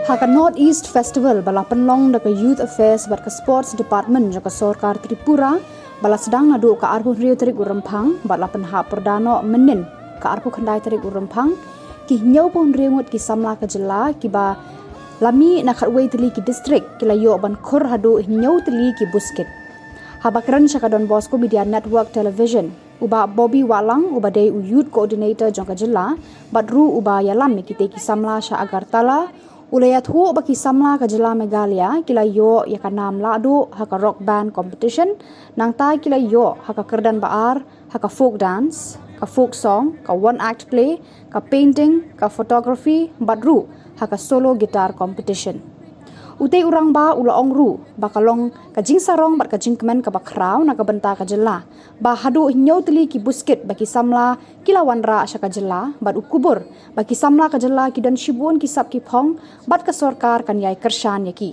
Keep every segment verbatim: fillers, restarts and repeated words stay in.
Ha ka North East Festival ba la pynlong da ka Youth Affairs bad ka Sports Department jong ka Sorkar Tripura, ba la sdang naduh ka arphew hynriew tarik u Rymphang bad la pynhap pyrda noh mynnin ka arphew khyndai tarik u Rymphang, ki hynñiewphew hynriew ngut ki samla ka jylla kiba la mih na khatwei tylli ki district ki la ïoh ban khur haduh hynñiew tylli ki buskit. Haba kren sha ka Don Bosco Media Network Television, u Bah Bobby Wahlang, uba dei u Youth Coordinator jong ka jylla bad ruh uba ïalam ïa kitei ki samla sha Agartala, u la ïathuh ba ki samla ka jylla Meghalaya ki la ïoh ïa ka nam lahduh ha ka rock band competition, nangta ki la ïoh ha ka kyrdan ba ar ha ka folk dance, ka folk song, ka one act play, ka painting, ka photography bad ruh ha ka solo guitar competition. Utei u rangbah u la ong ruh ba ka long ka jingsarong bad ka jingkmen kaba khraw na ka bynta ka jylla ba haduh hynñiew tylli ki buskit ba ki samla ki la wanrah sha ka jylla, bad u kubur ba ki samla ka jylla ki don shibun ki sap ki phong bad ka sorkar kan ïai kyrshan ïa ki.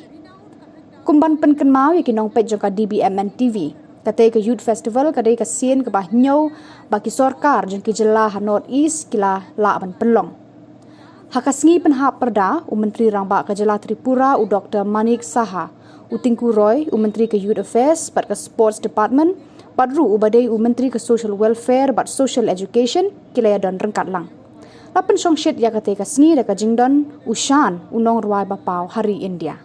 Kum ban pynkynmaw ïa ki nongpeit jong ka D B M N T V, katei ka Youth Festival ka dei ka sien kaba hynñiew ba ki sorkar jong ki jylla ha North East ki la lah ban pynlong. Ha ka sngi pynhap pyrda, u Myntri Rangbah ka jylla Tripura, u Doctor Manik Saha, u Tinku Roy, u Myntri ka Youth Affairs bad ka Sports Department, bad ruh uba dei u Myntri ka Social Welfare bad Social Education, ki la ïadon ryngkat lang. La pynshongshit ïa katei ka sngi da ka jingdon u Shan, u nongrwai ba paw ha ri India.